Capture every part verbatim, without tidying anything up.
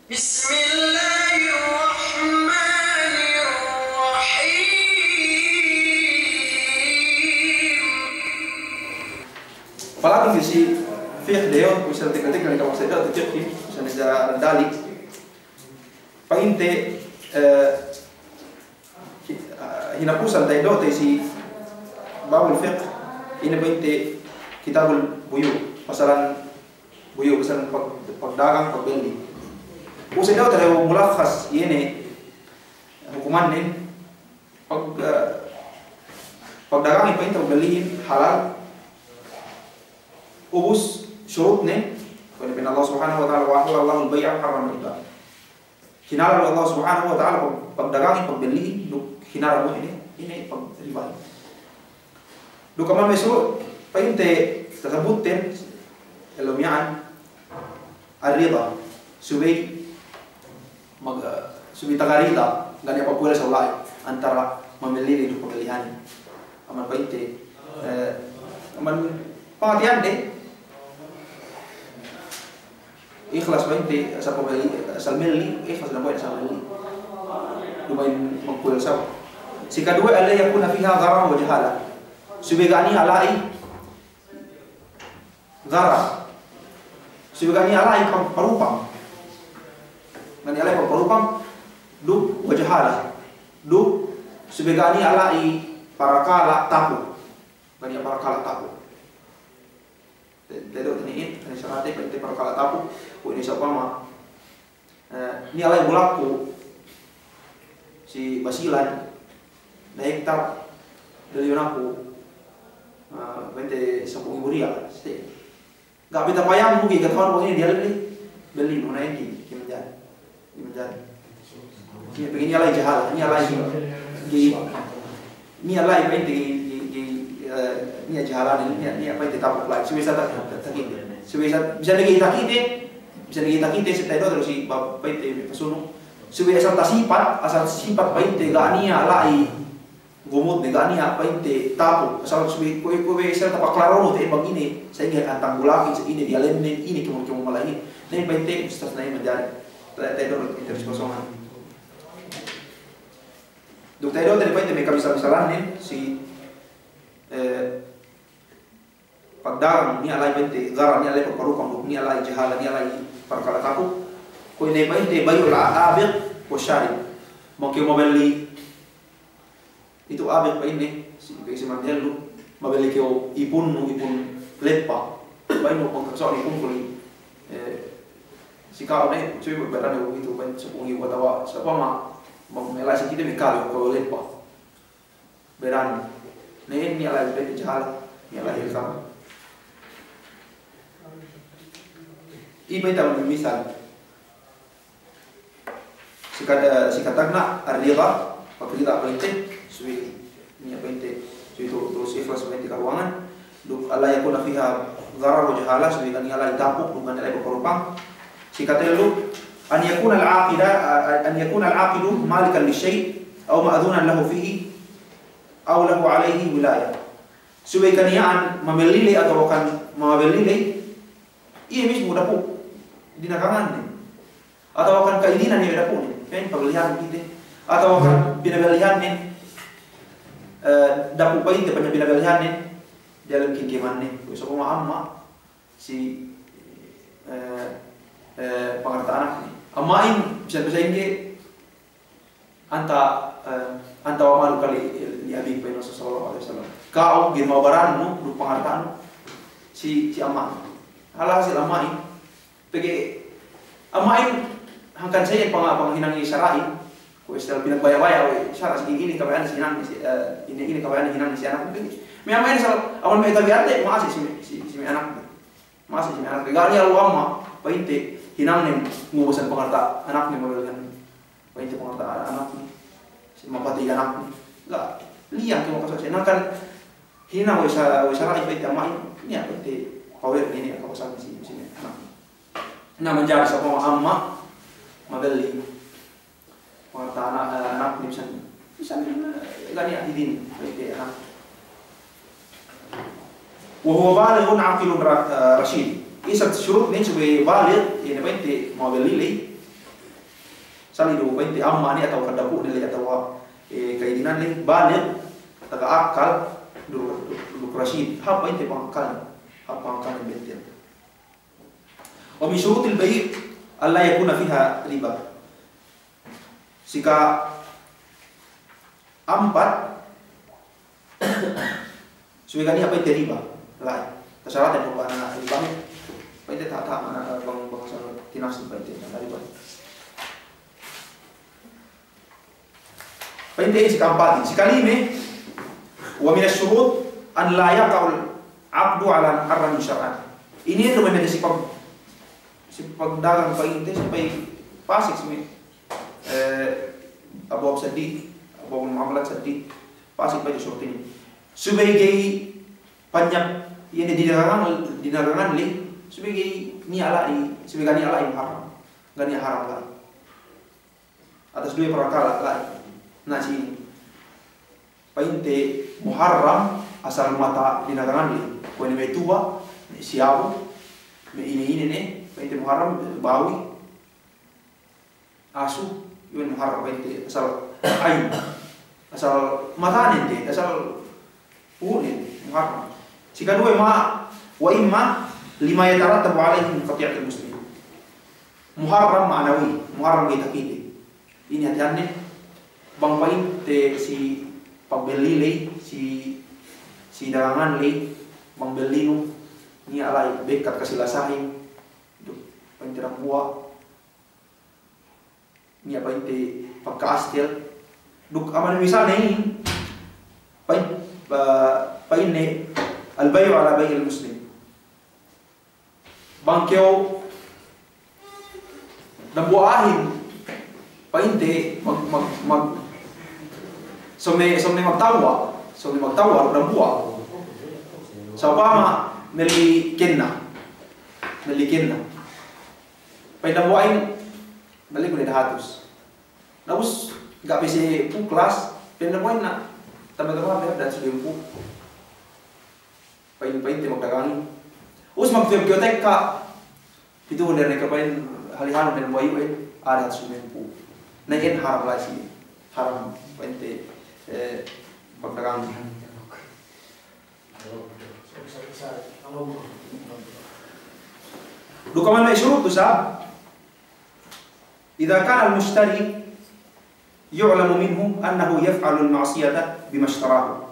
بسم الله الرحمن الرحيم. Palatin si fiqh de yo, misal teknik-teknik ne kapag sa' fiqh, misal ne da-, dalik. Pa'inte, eh, hi-, ah, hinapusan ta'idu te si babul fiqh, ine pa'inte kitabul buyu', pasalan buyu', pasalan pag-, pagdagang, pagbelli. Ubus ta'idu te mulakhas, iye ne hukumannen, pag-, eh, pagdagangin pa'inte, pagbellihin halal. Ubus surutne, pa'in Allah Subhanahu wa Ta'ala, "Wa ahallallahu al-bay'a wa harrama al-riba." Hinalal Allah Subhanahu wa Ta'ala pag-, pagdagangin, pagbellihin, duk hinaram ine, ine pagribahin. Duk amban me' surut, pa'inte tasabutten, ellew miya'an, ar-rida, subey mag-, subey taga rida, ga' niya' papuwel sa' la'i, antara mabelli ley duk pabellihanin. Amban pa'inte, eh, amban pangatiyande, ikhlas pa'inte, asal pabelli, asal melli, ikhlas dambuwa' asal melli. Duma'in magpuwel sa'. Si kaduwe, alla yakuna fiha gharar wa jahala. Subey ga' niya' la'i gharar. Subey ga' niya' la'i pag-, parupang. Ga' niya' la'i pag-, parupang. Duk wa jahala. Duk subey ga' niya' la'i parakala' tapu'. Ga' niya' parakala' tapu'. Te-, te do tini'in, ine sarate, pa'inte parakala' tapu', kuwe' ine sa'upama, eh, niya' la'i bulakku si Basilan, na hektar, dalil aku, eh, pa'inte sampū' ngibu riyal, si-, ga' pe tapayam, mungkin kata'uhanku ine diyalem ley, bellinu, na inin, kimanjari. Iye, pegge' niya' la'i jahala, niya' la'i, gi-, niya' la'i pa'inte gi-, gi-, gi-, eh, niya' jahala, niya', niya' pa'inte tapu' la'i. Subey sa' ta-, ta-, takite. Subey sa', bisan ga'i takite, bisan ga'i takite, sa' ta'idu terus si ba-, pa'inte pasunu'. Subey asal tasipat, asal sipat pa'inte ga' niya' la'i gumut ne, ga' niya' pa'inte tapu', asal subey kuwe', kuwe' asal tapaklaronu te bang ine, sa'ingge hantang bulakin, sa'ingge diyalemnen, ine kēmon-kēmon mala'ihin. Na inin pa'inte ustaz, na inin manjari. Ta-, ta'idu interes kosongan. Duk ta'idu te pa'inte me' kamisal-misalannen si, eh, pagdagang, niya' la'i pa'inte gharar, niya' la'i pagparupang, niya' la'i jahala, niya' la'i parakala' tapu'. Kuwe' ine pa'inte bay'ul abiq wa shari'. Bang kew mabelli itu abiq pa'inne, si, si mandellu, mabelli kew ipunnu, ipun leppa. Pa'innu bang kew so' ipun kuli, eh, si ka'u ne, cuy, berane itu pa'in sampū' ngibu atawa, sa'upama, bang me' la'i si kite me' kalu, kalu leppa. Berane. Ne, niya' la'i pa'inte jahala, niya' la'i hekam. Iye pa'inte amban misal. Si kata, si katagna' ar-rida, pagrida pa'inte, subey niya' pa'inte, subey tu-, tulus ikhlas pa'inte karuwangan. Duk alla yakuna fiha gharar wa jahala, subey ga' niya' la'i tapu', duk ga' niya' la'i paparupang. Si katellu, an yakuna al-aqida, an yakuna al-aqidu malikan lish-shay', aw ma'dhunan lahu fihi, aw lahu alayhi wilaya. Subey kaniya'an mabelli ley atawa kan mabelli ley, iye mismu dapu' dinaganganne. Atawa kan ka'idinan iye dapu'nen. Kan pabellihan kite. Atawa kan pinabellihannen, eh, dapu' pa'inte pina-, pinabellihannen diyalem kingkimanne. Kuwe' sa'upama amma' si, eh, eh, pangarta' anakne. Amma'in, bisan-bisan ingge, anta, eh, anta wa maluka li, li abik, pa'in Rasul sallallahu alaihi wasallam. Ka'u, ginhawa barannu, duk pangarta'nu, si, si amma'in. Alhasil amma'in, pegge' amma'in, hangkan sa iyan panga-, pangahinang sara'i, kuwe' istil pinagbaya'-baya' we' sara' si inin, inin kabaya'an si hinang, si, eh, inin, inin kabaya'an hinang si anak. Pegge' me' amma'in asal, awan me' tabi'atte, ma'ase si me', si, si me' anak. Ma'ase si me' anak, ga' niya' lu amma', pa'inte hinangnen ngubusan pangarta' anakne, mabellihan pa'inte pangarta' anakne, si mapatey anakne. Ga', liyang ke makasuwa si anak kan hinang we' sa-, we' sara'i pa'inte amma'in, niya' pa'inte power ne, niya' kakuwasahan si, si me' anakne. Na manjari sa'upama amma' mabelli pangarta' ana-, eh, anakne bisan, bisan, eh, ga' niya' idin, pa'inte anak. Wa huwa balighun aqilun ra-, eh, rashid. Isab surutne subey baligh, iye ne pa'inte mabelli ley, Sali du pa'inte amma' ne atawa kadaku'ne le atawa, eh, ka'idinanne, baligh, taga akkal, du, du, du rashid. Hāp pa'inte pangakkalne, hāp pangakkalne bentel. Wa min shurutil bay' alla yakuna fiha riba. Sika ampat, subey ga' niya' pa'inte riba, la'i. Tasarate du bang riba, pa'inte ta-, ta-, mana bang, bang sa tinafsir pa'inte riba. Pa'inte sika ampatin. Sika lime, wa minas shurut an la yaqa'ul aqdu ala muharramin shar'an. Inin du me' si pag-, si pagdagang pa'inte, si pa'inte pasik si me', eh, abwab saddi, abwabul muamalat saddi, pasik pa'inte shurut inin. Subey ga'i panyap, iye ne dinagangan, dinagangan le, subey ga'i niya' la'i, subey ga' niya' la'i muharram. Ga' niya' haram la'i. Atas duwe parakala' la'i. Na, si inin. Pa'inte muharram asal mata dinagangan le. Kuwe' ne me' tuba', me' siyabu, me' ine-ine ne, pa'inte muharram, bawi, asu, iyan muharram pa'inte asal ain. Asal matanen te, asal pu'unen, muharram. Sikaduwe ma, wa imma lima yatarattabu alaihi min qati'atil muslimin. Muharram ma'nawi, muharram ga'i takite. Inin hātinen, bang pa'inte si pagbelli ley, si, si dagangan ley, bang bellinu, niya' la'i bekkat kasilasahin, duk pa'inte dambuwa', niya' pa'inte pagka'astel, duk amban misalne inin, pa'in-, pa-, pa'inne, al-bay'u ala bay'il muslim. Bang kew dambuwa'ahin, pa'inte mag-, mag-, mag-, some, some magtawwa', some magtawwa' dambuwa'. Sa'upama melli kenna, melli kenna. Pa'in dambuwa'in, melli ku ne dahatus. Na ubus, ga' pe siye puklas, pa'in dambuwa'in na, tamba-tamba me' dahatus duwempū'. Pa'in, pa'inte magdagangin. Ubus magtiyob kew tekka, pitu hundre ne ke pa'in, hali-hali ne bayu', eh, a'a dahatus duwempū'. Na iyan haram la'i si, haram pa'inte, eh, magdagangin. Duk amban me' shurut du isab, idza kana al-mushtari yu'lamu minhu annahu yaf'alul ma'siyata bima ishtarahu.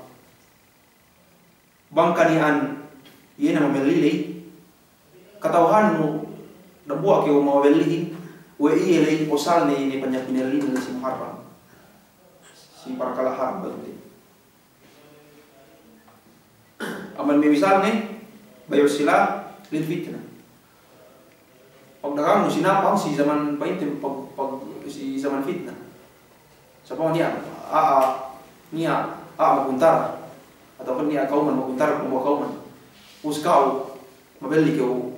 Bang kaniya'an iye ne mabelli ley, kata'uhannu dambuwa' kew mabellihin, we' iye ley osalne ine panyap binellinen si muharram. Si parakala' haram pa'inte. Amban me' misalne, bay'us silah lil fitnah. Pagdagangnu sinapang si jaman pa'inte pag-, pag-, si jaman fitnah. Sa'upama niya', a'a, niya', a'a maguntara. Atawa kan niya' kawman maguntara, dambuwa' kawman. Ubus ka'u, mabelli kew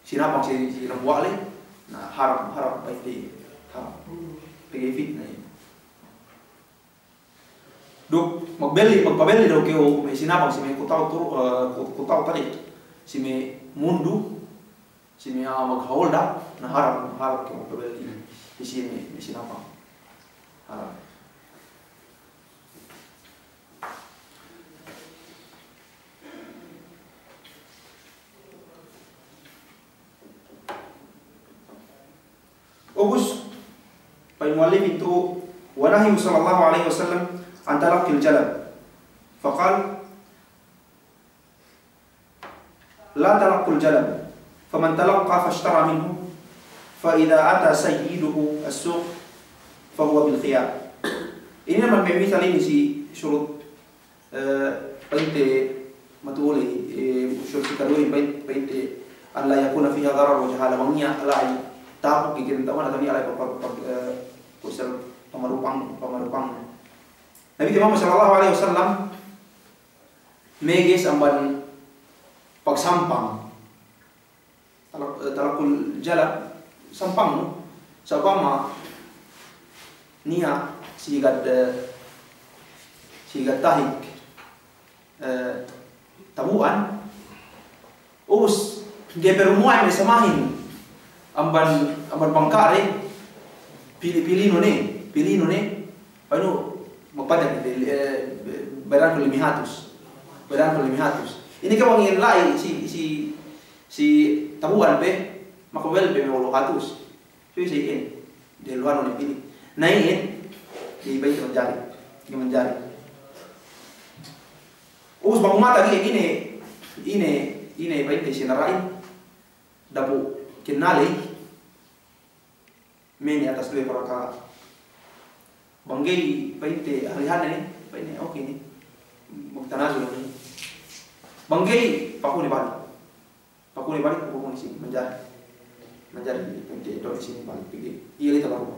sinapang si, si dambuwa' ley, na haram, haram, pa'inte haram. Pegge' fitnah iye. Duk magbelli, magpabelli daw kew me' sinapang si me' kuta'u tur-, eh, ku-, kuta'u tariq, si me' mundu, si me' a'a maghaholdak, na haram, haram kew magpabelli si me', me' sinapang. Haram. Ubus, pa'in mu'allif itu, wa nahyu sallallahu alaihi wasallam an talaqqil jalab. Faqal, la talaqqul jalab. Faman talaqqa fashtara minhu, fa idza ata sayyiduhu as-suq, fa huwa bil khiyar. Inin amban me' misal inin si shurut Eh, pa'inte matu'u ley, eh, usul sikaduwe pa'in-, pa'inte an la yakuna fiha darar wa jahala, bang niya' la'i tapuk ikin tawwan atawa niya' la'i pag-, pag-, pag-, eh, kusel pamarupang, pamarupang. Nabi Muhammad sallallahu alaihi wasallam meges amban pagsampang. Talak-, eh, talaqqul jalab, sampangnu, sa'upama niya' si higad, eh, si higad tahik, eh, tabu'an, ubus, ga'i perumuwan me' samahin, amban, amban pangkare, Pili-, pilinu ne, pilinu ne, pa'inu magpajak, eh, bayaranku lime hatus. Bayaranku lime hatus. Ine ke bang iyan la'i si, si, si tabu'an pe, makabel pe me' walu' hatus. So, si iyan, dehelluhannu ne pili. Na iyan, di bang iyan manjari, iyan manjari. Ubus bang umata iyan, ine, ine, ine bang iyan te sinara'in, dapu' kennali, mene atas duwe parakala'. Bang ga'i pa'inte ahlihanne ne, pa'inne oke ne. Magtanazul ne. Bang ga'i, pakune balik. Pakune balik, pakune sini, manjari. Manjari pa'inte eddo'ne sini balik, pegge' iye ley tabaru.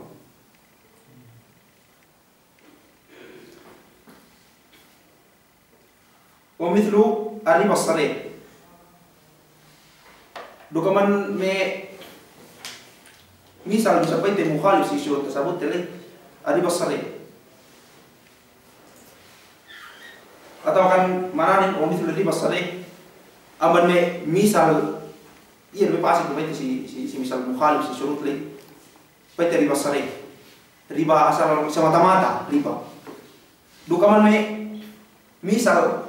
Wa mithlu ar-riba as-sarih. Duk amban me' misal du sa pa'inte mukhalif si shurut tasabutte ley, ar-riba as-sarih. Atawa kan ma'ananen, wa mithlu ar-riba as-sarih, amban me' misal, iye du me' pasal du pa'inte si, si, si misal mukhalif si shurut ley, pa'inte riba as-sarih. Riba asal semata-mata, riba. Duk amban me' misal,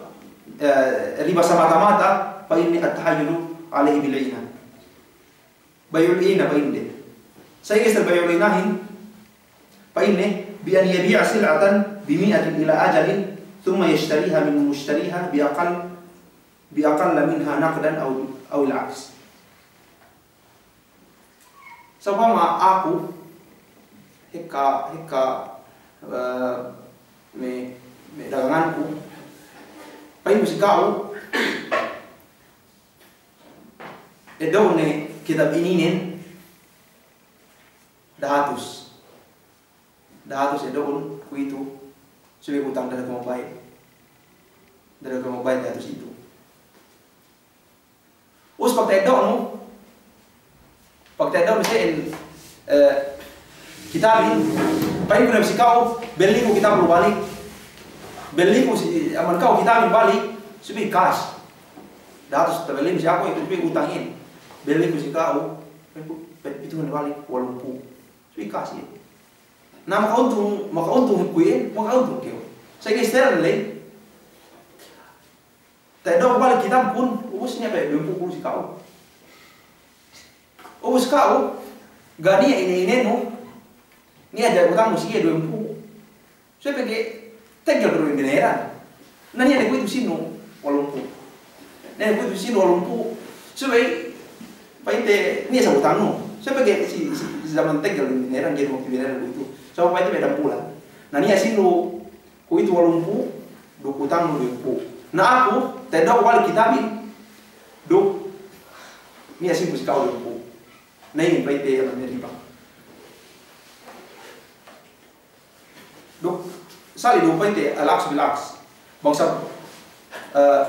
eh, riba semata-mata, pa'inne at-tahayyulu alayhi bil 'ina. Bay'ul 'ina pa'inde. Sa'ingge isab bay'ul 'inahin, pa'inne, bi an yabi'a sil'atan bi mi'atin ila ajalin, thumma yashtariha min mushtariha bi aqall, bi aqalla minha naqdan aw, awil 'aks. Sa'upama aku, hekka, hekka, eh, me', me' daganganku, pa'inku si ka'u, eddo'un ne kitab ininen dahatus. Dahatus eddo'un kuwe'itu, subey utang, da'a kew magbayad. Da'a kew magbayad dahatus itu. Ubus pagta'eddo'nu, pagta'eddo'nu si iyan, eh, kitabin, pa'inku ne si ka'u, belliku kitab lu balik. Belliku si, amban ka'u kitabin balik, subey cash. Dahatus tabelli si aku itu, subey utang iyan. Belliku si ka'u, pa'inku, pe-, pitungan balik, walumpū'. Subey cash iyan. Na, makauntung, makauntung ku iyan, makauntung kew. Sa'ingge istel ley, ta'eddo'ku balik kitabkun, ubus niya' pe duwempū' ku si ka'u. Ubus ka'u, ga' niya' ine-inenu, niya' hadja utangnu si iye duwempū'. Subey pegge' teggel du binayaran. Na niya' ne kuwe'itu sīnnu walumpū'. Niya' ne kuwe'itu sīnnu walumpū'. Subey pa'inte niya' isab utangnu. Subey pegge' si, si, si zaman teggel du binayaran, ga'i du binayaran kuwe'itu. Subey pa'inte me' dambulan. Na niya' sīnnu kuwe'itu walumpū', duk utangnu duwempū'. Na aku, ta'eddo'ku balik kitabin, duk niya' sīnnu si ka'u duwempū'. Na iyan pa'inte amban me' riba. Duk, sali' du pa'inte al-'aks bil-'aks. Bang sab, eh,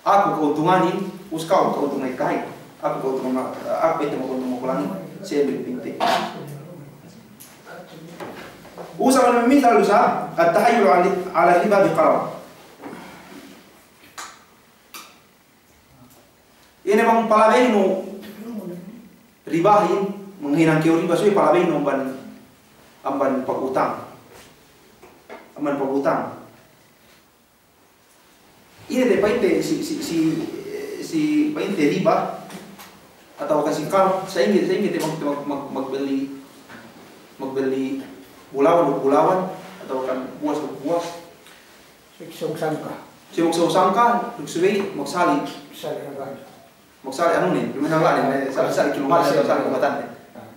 aku kauntunganin, ubus ka'u kauntungan kahā'in. Aku kauntungan ma-, aku pa'inte makauntung makulangin, si iyan pa'inte. Ubus amban me' misal du sa, at-tahayyulu 'ala, 'ala riba bi qarad. Ine bang palabeynu ribahin, manghinang kew riba, subey palabeynu amban, amban pagutang. Amban pagutang. Ine te pa'inte si, si, si, si pa'inte riba, atawa kan si qard, sa'ingge, sa'ingge te mag-, mag-, mag-, magbelli, magbelli bulawan duk bulawan, atawa kan buwas duk buwas. Sōng sangka. Sōng sangka, duk subey magsali'. Sali' na ba? Magsali' anu ne, duma'in la'nen, sali', sali' kilometer, sali' kilometer ne. Ah.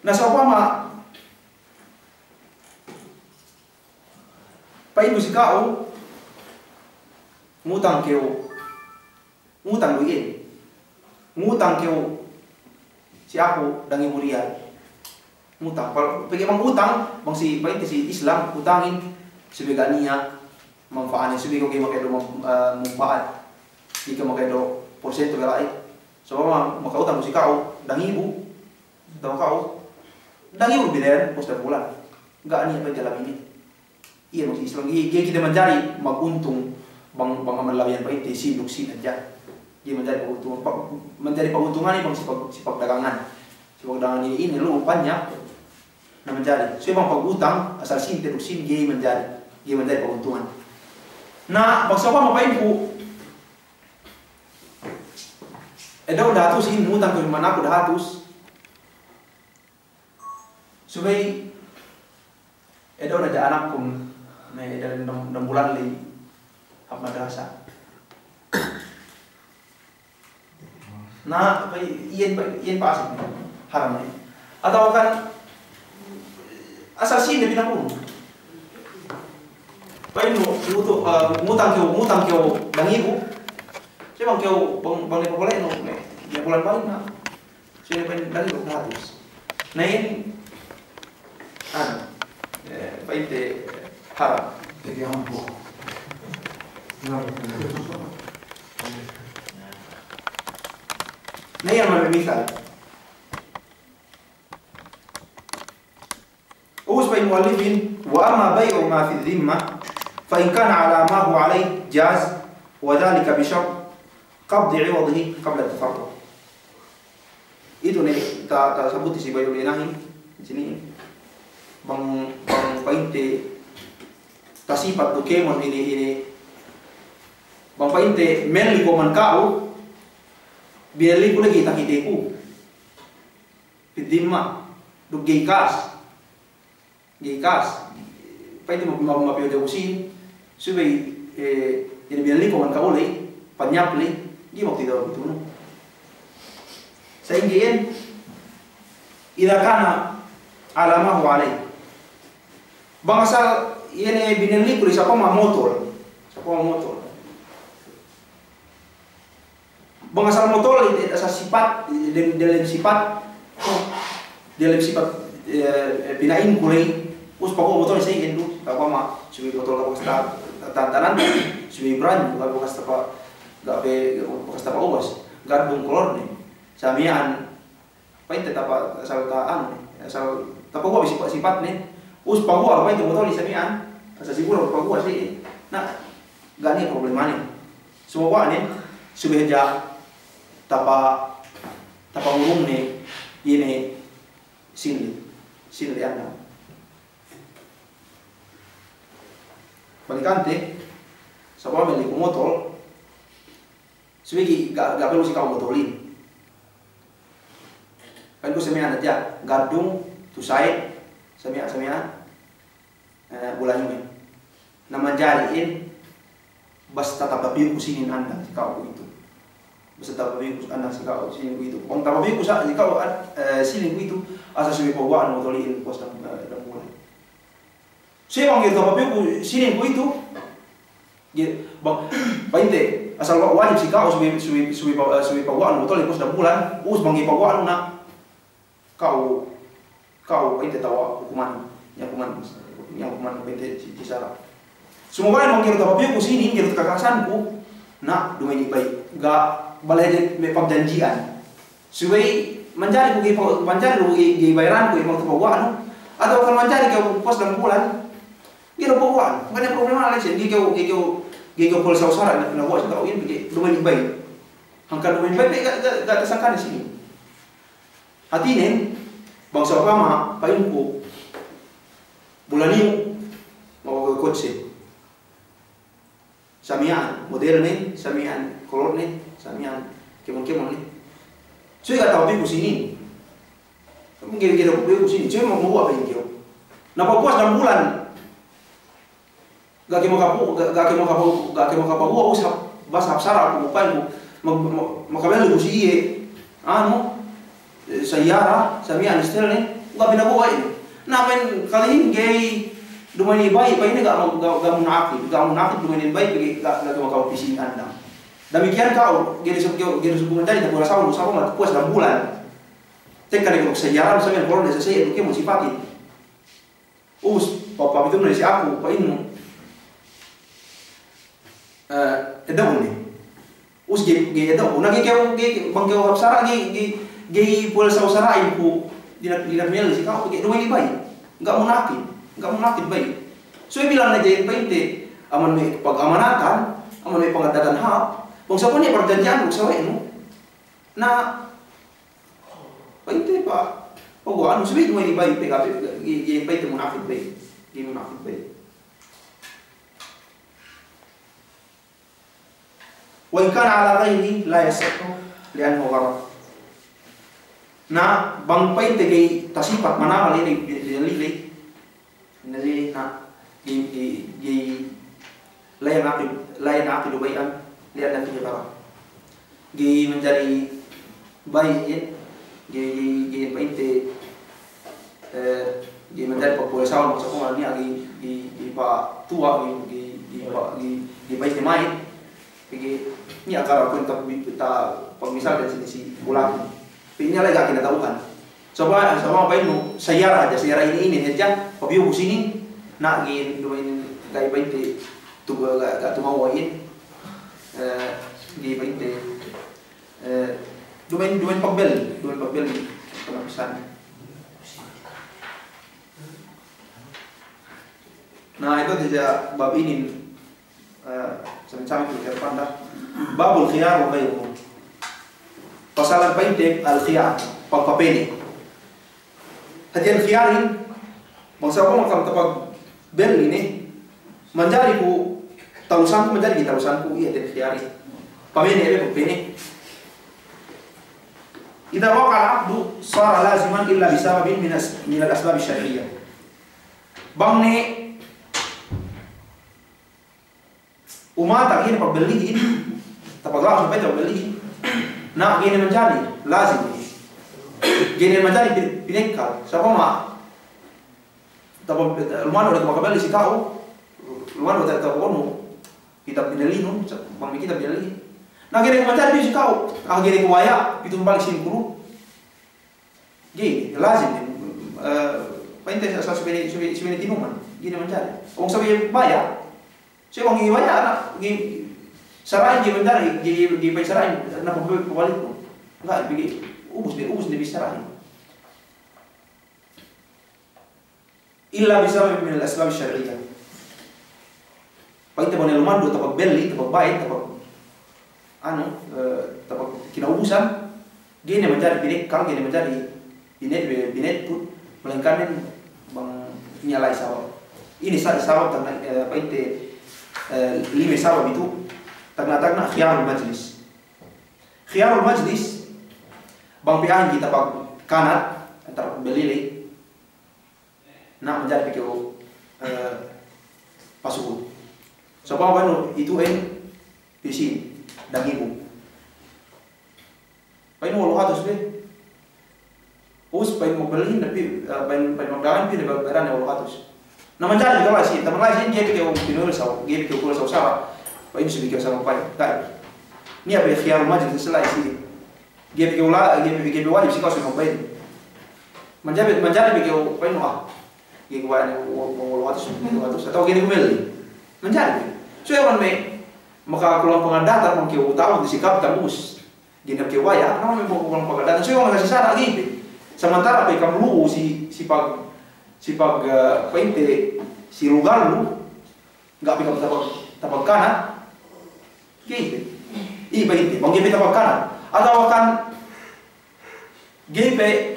Na sa'upama, pa'inku si ka'u, ngutang kew, ngutang du iye. Ngutang kew si aku dangibu riyal. Ngutang. Pal-, pegge' bang utang, bang si, pa'inte si Islam, utangin, subey ga' niya' manfa'atne, subey kew ga'i maka'eddo' man-, eh, manfa'at. Ga'i kew maka'eddo' porsentu ga' la'i. Sa'upama, makautang si ka'u, dangibu, atawa ka'u, dangibu binayaran, puwas dambulan. Ga' niya' pa'inte labine. Iye, bang si Islam, ga'i, ga'i kite manjari maguntung bang, bang amban labeyan pa'inte sīn duk sīn hadja. Ga'i manjari paguntungan, pa-, manjari paguntungan iye bang si pag-, si pagdagangan. Sabab dangan ine-ine lu panyak. Na manjari. So bang pagutang, asal sīnte duk sīn ga'i manjari. Ga'i manjari paguntungan. Na, bang sa'upama pa'inku, eddo'un dahatus in, ngutang kew me' anakku dahatus. Subey, eddo'un hadja anakku, me' dalem dem, dem bulan ley hap madrasa. Na, pa'in, iyan, pa'in, iyan pa'asek ne. Haram ne. Atawa kan, asal sīn ne pinakunu. Pa'in mu, ngutu-, eh, ngutang kew, ngutang kew dangibu. Siye bang kew, bang, bang ne pabolenu, me', me' bulan balik na. Siye pa'in dangibu dahatus. Na iyan, anu, eh, pa'inte haram. Jadi ambo. Na iyan me' misal. Ubus pa'in mu'allifin, وأما بيع ما في الذمة فإن كان على ما هو عليه جاز، وذلك بشرط قبض عوضه قبل التفرق. Itu ne ta-, tasabuti si bay'ul inahin, sini. Bang, bang pa'inte tasipat du kēmon ine, ine. Bang pa'inte melli ko' man ka'u, binelliku lagi takiteku. Fi dhimma, duk ga'i kas. Ga'i kas. Pa'inte ma-, ma-, mapiyu jabu sīn, subey, eh, ine binelliku man ka'u ley, panyap ley, ga'i maku tidaw bitunu. Sa'ingge iyan, idha kana ala ma huwa alayh. Bang asal ine binelliku ley sa'upama motol. Sa'upama motol. Bang asal motol, ite asal sipat, dem-, delem sipat, delem sipat, eh, pina'inku ley, ubus paguwa' motol sa iyan du, sa'upama, subey motol ga' bakas ta-, ta-, tanan, subey brand, ga' bakas tapa, ga' pe, ga' bakas tapa ubus, gaddung kolorne, sa miya'an, pa'inte tapa asal ta anu ne, asal tapaguwa' sipat-sipatne. Ubus paguwa' pa'inte motol sa miya'an, asal siguradu paguwa' si. Na, ga' niya' problemane. Sumaguwa' ne, subey hadja tapa, tapangurung ne, ine, sīn ley, sīn ley andang. Balikante, sa'upama melli ku motol, subey ga'i, ga', ga' perlu si ka'u motolin. Pa'inku sa miya'an hadja, gaddung, tu sa'id, sa miya'an, sa miya'an, eh, bulanyuhin. Na manjari in, basta tapapiyu ku sīnin andang si ka'u kuwe'itu. Basta tapapiyu ku andang si ka'u sīnin kuwe'itu. Bang tapapiyu ku sa-, si ka'u an-, eh, sīnin kuwe'itu, asal subey paguwa'nu motolin puwas dem, eh, dem bulan. Subey bang ga'i tapapiyu ku sīnin kuwe'itu, ga'i, bang, pa'inte, asal wa-, wajib si ka'u subey, subey, subey pa-, subey paguwa'nu motolin puwas dem bulan, ubus bang ga'i paguwa'nu na, ka'u, ka'u pa'inte tawa' hukuman, niya' hukuman, niya' hukuman pa'inte si, si sara'. Sumaguwa' bang ga'i du tapapiyu ku sīnin, ga'i du takakasanku, na, duma'in i bay, ga' bale hadja me' pagjanji'an. Subey manjari ku ga'i pa-, manjari ku ga'i, ga'i bayaranku, ga'i magtapaguwa'nu, atawa kan manjari kew puwas dem bulan, ga'i du paguwa'nu, ga' niya' problema la'i siye, ga'i kew, ga'i kew, ga'i kew puwas sa'u sara' na, na buwas kew iyan, pegge' duma'in i bay. Hangkan duma'in i bay, pegge' ga', ga', ga' tasangkane sīnin. Hātinen, bang sa'upama pa'inku, bulan iyu', maku kotse. Sa miya'an modelne, sa miya'an kolorne, sa miya'an kēmon-kēmonne. Subey ga' tapapiyu ku sīnin. Ga'i, ga'i tapapiyu ku sīnin. Subey maku, maku pa'in kew. Na pagpuwas dem bulan, ga' kew makapu-, ga', ga' kew makapu-, ga' kew makapaguwa', ubus hap, basta hap sara' ku, pa'inku, ma-, ma-, makabelli ku si iye, anu, eh, sayyara, sa miya'an istelne, ga' pinaguwa' iye. Na pa'in kalihin ga'i duma'in i bay, pa'inne ga', ga', ga' munakid, ga' munakid duma'in i bay, pegge' ga', ga' kew makapapī sīnin andang. Damikkiyan ka'u, ga'i du sab-, ga'i du sab-, ga'i du sab-, manjari tapuwas dem bulan. Tekka ne kew sayyara, sa miya'an kolorne, sa iye du kēmon sipatin. Ubus, pa-, papitunu ne si aku, pa'innu, eh, eddo'un ne. Ubus ga'i, ga'i eddo'un. Na ga'i kew, ga'i, bang kew hap sara', ga'i, ga'i, ga'i puwas sa'u sara'in ku, dina'ak, dina'ak melli si ka'u, pegge' duma'in i bay. Ga' munakid, ga' munakid bay. Subey bilang ne hadja pa'inte, amban me' pag-, amanatan, amban me' pangaddatan hāp, bang sa'upama niya' parjanji'annu, sawe'nu. Na, pa'inte, Pegge' anu, subey duma'in bay pe ga'i, ga'i, ga'i pa'inte munakid bay. Ga'i munakid bay. Wa in kana ala ghayrihi la yasihhu li'annahu gharar. Na, bang pa'inte ga'i tasipat manamal ine bi-, bi-, binalli ley. Binalli ley, na, ga'i, ga'i, ga'i, la yan'aqid, la yan'aqidu bay'an li'anna fihi gharar. Ga'i manjari bay' iyan, ga'i, ga'i, ga'i pa'inte, eh, ga'i manjari pagpuwasahan, maksudku niya' ga'i, ga'i, ga'i patuwa', ga'i, ga'i, ga'i pa-, ga'i, ga'i pa'inte mayit. Pegge' niya' gharar kuwe' ta-, ta-, pagmisalkan sine si bulakin. Pegge' niya' la'i ga' kinata'uhan. Saba', saba' pa'innu sayyara hadja, sayyara ine-ine hadja, pabiyu ku sinin, na ga'i, duma'in ga'i pa'inte tu-, ga', ga' tumewwa' iyan, eh, ga'i pa'inte, eh, duma'in, duma'in pagbelli, duma'in pagbelli, panapisan. Na, itu hadja bab inin. Eh, sami-sami tu ke depan da. Babul khiyar wa ghayruhu. Pasalan pa'inte al-khiyar, pagpapene'. Hātinen khiyarin, bang sa'upama kam tapagpabelli ne, manjari ku talusanku, manjari ga'i talusanku, iye hātinen khiyarin. Pamene', iye pagpene'. Idha waqa'a al-'aqdu sara laziman illa bi sababin min as-, min al-asbab asy-syar'iyyah. Bang ne umata ga'i ne pagbellihin, tapaglawas ne pa'inte pagbellihin. Na, ga'i ne manjari, lazim. Ga'i ne manjari pi-, pinekkal. Sa'upama, tapa-, lumadu ne makabelli si ka'u, lumadu ne tapagonu, kitab binellinun, sa-, bang me' kitab binellihin. Na, ga'i ne manjari si ka'u, ah, ga'i ne ku baya', pitu balik sinin ku du. Ga'i, lazim, eh, pa'inte sa-, sa-, subey ne, subey ne, subey ne tinuman, ga'i ne manjari. Bang subey baya', subey bang ga'i baya', na, ga'i, sara'in ga'i manjari, ga'i, ga'i pa'in sara'in, na, pabalik, pabalik ku. Ga'i, ga'i, ubus ne, ubus ne bissarahin. Illa bi sababin min al-asbab asy-syar'iyyah. Pa'inte bang ne lumadu tapagbelli, tapagbayad, tapag-, anu, eh, tapag-, kinaubusan, ga'i ne manjari pinekkal, ga'i ne manjari pine-, pinettut, malaingkan bang niya' la'i sabab. Inin sa-, sabab tagna', eh, pa'inte, eh, lime sabab itu, tagna'-tagna' khiyarul majlis. Khiyarul majlis, bang pe a'ahin kite pagkanat, antara pagbelli ley, na, manjari pe kew, eh, pasuhut. Sa'upama pa'innu itu'en pī sīn, dangibu. Pa'innu walu' hatus be. Ubus pa'in magbellihin, na pī, eh, pa'in, pa'in magdagangan pī, na bayaranne walu' hatus. Na, manjari pe kew la'i sīn, taman la'i sīn, ga'i pe kew pinuwel saw, ga'i pe kew kuwel saw sara'. Pa'in subey kew sara' pa'in. Ga'i. Niya' pe khiyarul majlis la'i sīn. Ga'i pe kew la-, ga'i pe, ga'i pe wajib si ka'u subey magbayad. Manjari, manjari pe kew pa'innu, ah, ga'i ku baya' ne wa-, wa-, walu' hatus, walu' hatus, atawa ga'i ne ku belli. Manjari pe. So, iye wan me' makakulang pangaddatan bang kew ta'abut si ka'u, ta'abut. Ga'i ne kew baya', na, me' makakulang pangaddatan. So, iye wan makasi sara' ga'i pe. Samantara' pe kam lu'u si, si pag-, si pag-, eh, pa'inte, si lugal lu, ga' pe kam tapag-, tapagkanat, ga'i pe. Iye pa'inte, bang ga'i pe tapagkanat. Atawa kan, ga'i pe,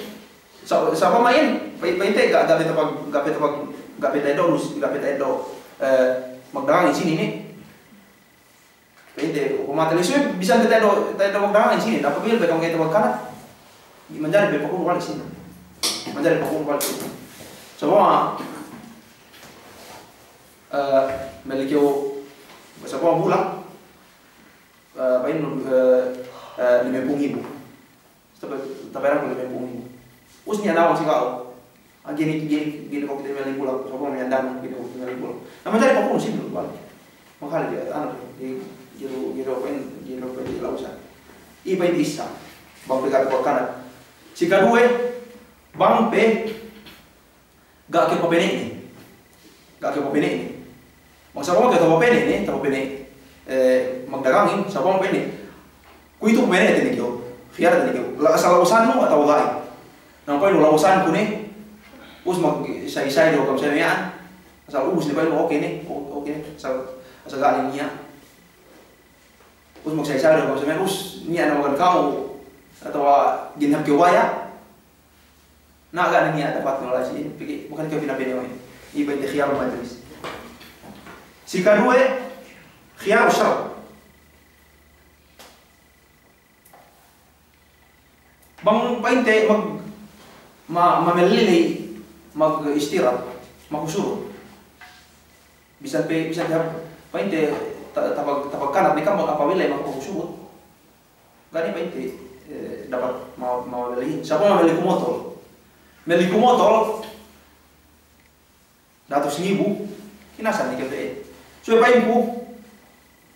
sa-, sa'upama iyan, pa-, pa'inte ga', ga' pe tapag-, ga' pe tapag-, ga' pe ta'eddo', ga' pe ta'eddo', eh, magdagangin sīn inin. Pa'inte, upama tali suwe, bisan ta'eddo', ta'eddo' magdagangin sīn inin, apabila pe kam ga'i tapagkanat, manjari pe pakunu balik sīn inin. Manjari pakunu balik sīn inin. Sa'upama, eh, melli kew, sa'upama bulak, eh, pa'innu, eh, eh, limempū' ngibu. Tabe-, taberan ku limempū' ngibu. Ubus niya' nawang si ka'u. Ah, ga'i ne, ga'i ne, ga'i ne ku kite melli bulak. Sa'upama me' andahan, ga'i ne ku kite melli bulak. Na, manjari pakunu sīn inin balik. Makale' iye, anu, ga'i, ga'i du, ga'i du pa'in, ga'i du pa'in lawusan. Iye pa'in issa. Bang pe ga' tapagkanat. Si kaduwe, bang pe ga' kew papene'ne. Ga' kew papene'ne. Bang sa'upama kew tapapene' ne, tapapene', eh, magdagangin, sa'upama pa'inne, kuwe'itu papene'te ne kew, khiyarte ne kew. La-, asal lawusannu atawa ga'i. Na, pa'innu lawusanku ne, ubus magsa'i-sa'i du kam sa miya'an, asal ubus ne pa'innu oke ne, o-, oke ne, asal, asal ga'i ne niya'. Ubus magsa'i-sa'i du kam sa miya'an, ubus niya' ne magan ka'u, atawa ga'i ne hap kew baya'. Na ga' ne niya' dapatnu la'i si, pegge' bukan kew pinapene we'. Iye pa'inte khiyarul majlis. Si kaduwe, khiyaru shart. Bang pa'inte mag-, ma-, mamelli ley mag-ishtirat, maku shurut. Bisan pe, bisan pe hap-, pa'inte ta-, tapag-, tapagkanat ne kam apabila maku shurut. Ga' ne pa'inte, eh, dapat ma-, mamellihin. Sa'upama mamelli ku motol. Melli ku motol, dahatus ngibu, kinasan ne kew te'ed. Subey pa'inku,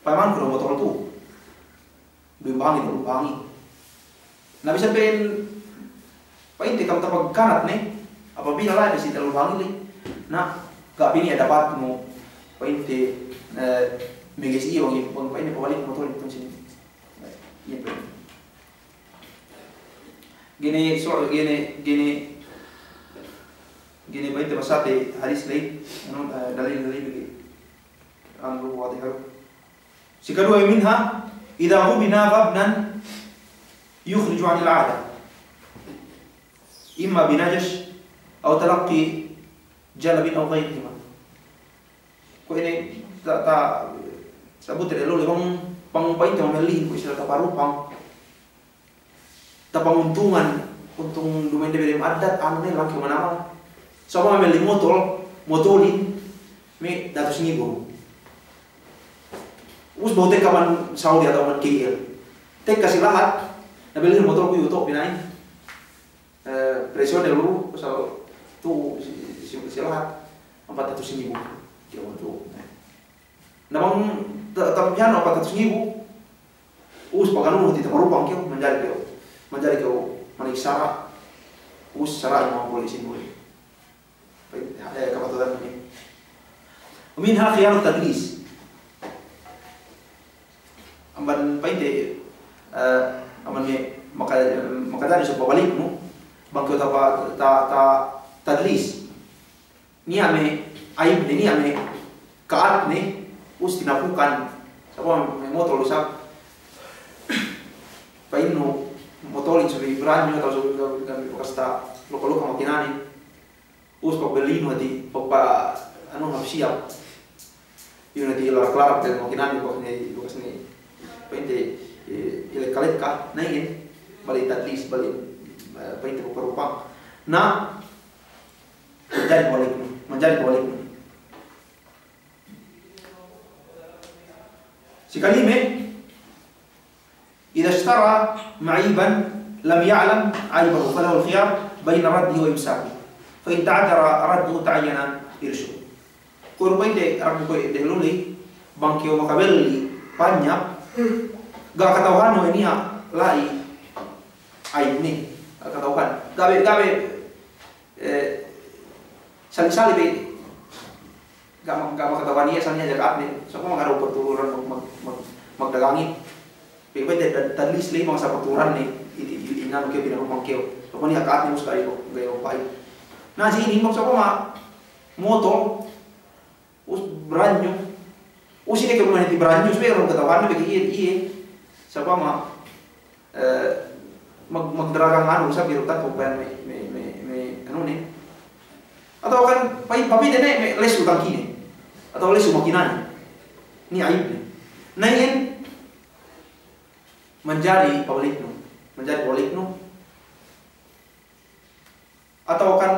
payamanku du motol tu. Duwe bahangi, tellu bahangi. Na bisan pe pa'inte kam tapagkanat ne, apabila la'i si tellu bahangi ley, na ga' pe niya' dapatnu, pa'inte, eh, meges iye bang, bang pa'inte pabalik motol itu sini. Iye pa'inte. Gini, so, gini, gini, gini pa'inte masate hadis ley, anu, eh, dalil ley bigi. Anu, wadih haru. Si kaduwe, minha, idha ghubina ghabnan yukhriju anil 'ada. Imma binajash, aw talaqqi jalabin aw ghayrihima. Kuwe' inin ta-, ta-, sabut te delu bang, bang pa'inte mamellihin kuwe' sila taparupang. Tapanguntungan, untung duma'in debedem addat, anu ne, langkew manamal. Sa'upama melli motol, motolin, me' dahatus ngibu. Ubus behu tekka man Saudi atawa man K L. Tekka si lahat, na bellin motol ku iyu to' pina'in. Eh, presyo ne lu, pasal tu si, si, si lahat, ampat dahatus ngibu. Kiyaman tu. Na bang ta-, ta-, ampat dahatus ngibu, ubus pag anu hati taparupang kew, manjari kew, manjari kew mana'ik sara', ubus sara' inu pole' sin we'. Eh, kapaturan ini. Wa minha khiyarut tadlis. Amban pa'inte, eh, amban me' maka-, makajari subey pabaliknu, bang kew tapa-, ta-, ta-, tadlis. Niya' me' aibne, niya' me' ka'atne, ubus tinapukan. Sa'upama me' motol isab, pa'innu motolin subey brand new atawa subey, subey, subey bakas taluka-luka makinanen. Ubus pagbellinu hati, pagpa-, anu, hap siyap. Iyu ne ti larak-larak dem makinane, bakas ne, bakas ne, pa'inte, eh, ilekka-lekka, na iyan, bali' tadlis, bali', eh, pa'inte paparupang. Na, manjari pabaliknu, manjari pabaliknu. Si kalime, إذا اشترى معيبا لم يعلم عيبه فله الخيار بين رده وإمساكه، فإن تعذر رده تعين إرشه. Kuwe' du pa'inte, arak kuwe' dehellu ley, bang kew makabelli panyap, ga' kata'uhannu niya' la'i aibne, ga' kata'uhan. Ga'i be, ga'i be, eh, sali'-sali' be, ga' ma-, ga' makata'uhan iye, asal niya' hadja ka'atne. Sa'upama ga' du patururan mag-, mag-, mag-, magdagangin. Pegge' pa'inte ta-, tadlis ley bang sa patururan ne, i-, i-, i-, inanu kew, pinarupang kew. Sa'upama niya' ka'atne, ubus ga'i, ga'i pa'in. Na, si inin bang sa'upama motol, ubus brand new. Ubus ine kew mane ti brand new, subey du kata'uhannu pegge' iye, iye. Sa'upama eh, mag-, magdaragang anu, sa' biru takko pa me', me', me', me', anu ne. Atawa kan, pa-, papī ne me' lesu tangkine. Atawa lesu makinane. Niya' aibne. Na iyan, manjari pabaliknu. Manjari pabaliknu. Atawa kan,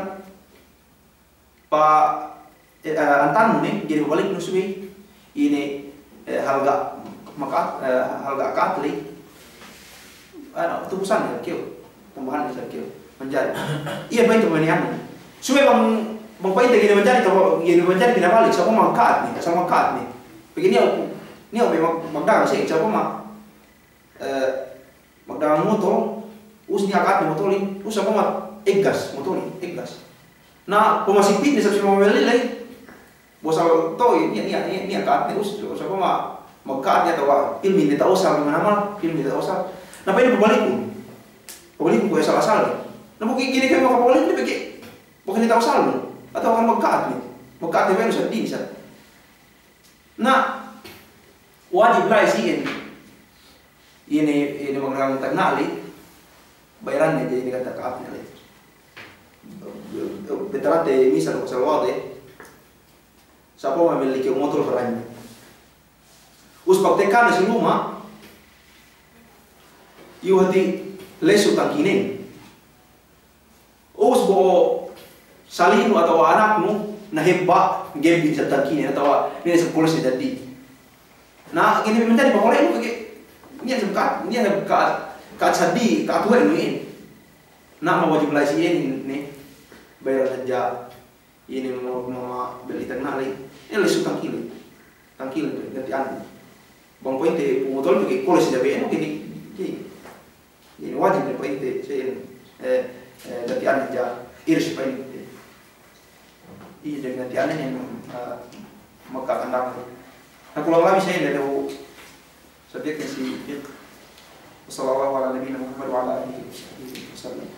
pa, eh, eh, antannu ne, ga'i pabaliknu subey, ine, eh, halga' maka'at, eh, halga' ka'at ley. Anu, tubusan ne kew, tambahan ne kew, manjari. Iye pa'inte pamanihannu. Subey bang, bang pa'inte ga'i ne manjari, ga'i ne manjari pinabalik, sa'upama ka'at ne, asal ka'at ne. Pegge' niya', niya' me' mag-, magdagang siye, sa'upama, eh, magdagang motol, ubus niya' ka'atne motolin, ubus sa'upama eggas motolin, eggas. Na, pamasipit ne isab si mamelli ley, bu asal to'o, niya', niya', niya', niya' ka'atne, ubus sa'upama magka'at ne atawa pilmi ne ta'osal, manamal, pilmi ne ta'osal. Na, pa'inne pabalikun. Pabalikun kuwe' asal-asal ne. Na, bu ga'i ne kew makapabalik ne pegge' bakas ne ta'osalnu. Atawa kan magka'at ne. Magka'at ne belu sa' din sa'. Na, wajib la'i si iyan. Iye ne, iye ne magdagang tagna' ley, bayaranne, iye ne ka'atne ley. Betarate misal ko' salwade, sapo ma melli ke motol baranya. Us pagtekka ne si luma', iyu hati' lesu tangkinen. Us bo'o salinu atawa anaknu, na hebba' gebbin sa tangkinen, atawa ne sa kulas ne jadi. Na, gini menjadi pamole nu ke, niya' sa ka, niya' sa ka, ka jadi, ka tuwe nu in. Na, mawajib la'i si in ne, bayar hadja. Ine ma, ma, ma, belli tagna' ley. Ine lesu tangkile. Tangkile, gantian. Bang pa'inte pumutol tu ke kole si jabe enu ke di, ke. Ine wajib ne pa'inte, se, eh, eh, gantian ja, iris pa'inte. Iye, jadi gantian ine, eh, magkakandang. Na kulang labi se ine, lehu subjek si fiqh. Wa sallallahu ala nabiyina Muhammad wa ala alihi wa sahbihi wa sallam.